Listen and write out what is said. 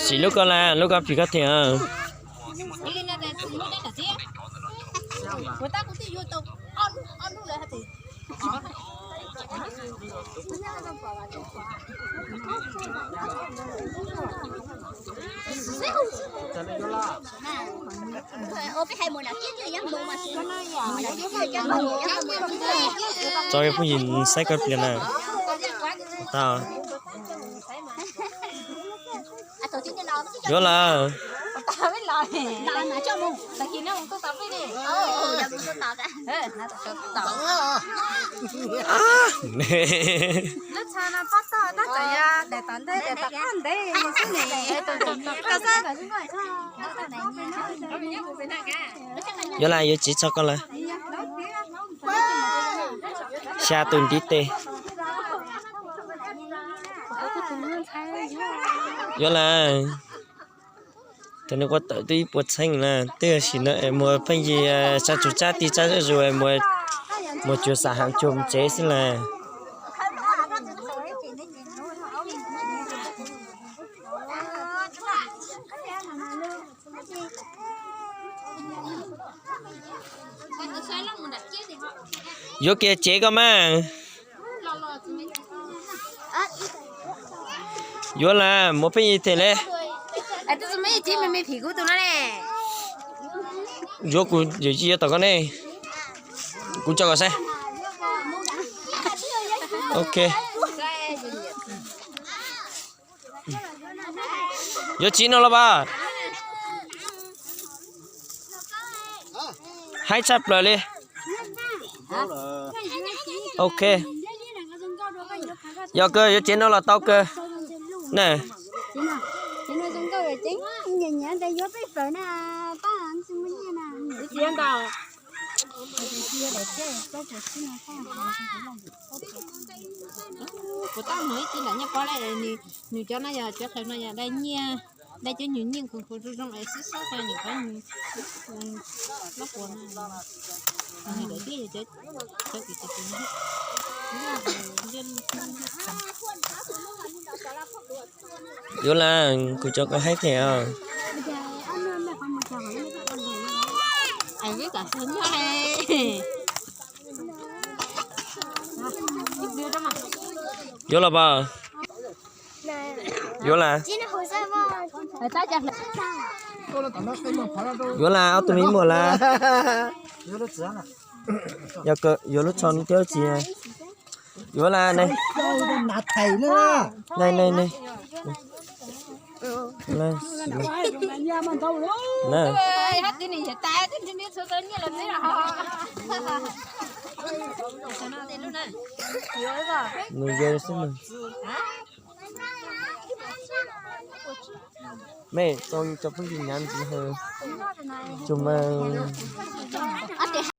Sim lub ko las, lub ko phim ko them. Tso phooj ywg saib koj pliag na. Tau. Yuav lawm. Yuav lawm, yuav tsis tso koj lawm. Xya tus ntiv tes. Yuav lawm. Cov nws quaj tawm twb ib puas txheej na, twb sim no muag pheej yig tsa tsum tsab tig tsab zuj zus, muag cuag xam heev cuag mus tsev xwb las. Yuav kiag tsev koj mas. Yuav las, muaj pheej yig them li. Yuav kuv yuav tsis yuav tom koj ne. Kuv tso kom saib. Ok. Yuav tsis no los pas? Haib tshaj plaws li. Ok. Yog kawg yuav tsev no los tau kawg na. Kuv tab mus ib tib nram nyiaj pob, nws cov no yog cov qhaws no yog dai nyiaj, dai cov nyuag nyiaj khuv khuv zoo zoo es sib saib tau nyuam qhuav nws lab quas no. Nws daim tib yog cov, cov kis tis tis. Yuav las, kuv cov koj haib them os. Yuav los pas? Yuav las. Yuav las, ob tug me muam las. Yog kawg yuav lub tsho no thiab tsis? Yuav las ne. Ne ne ne. Nws yau xwb mas. Mej tau cov phooj ywg nyav ntxiv hawm. Tsuag mas.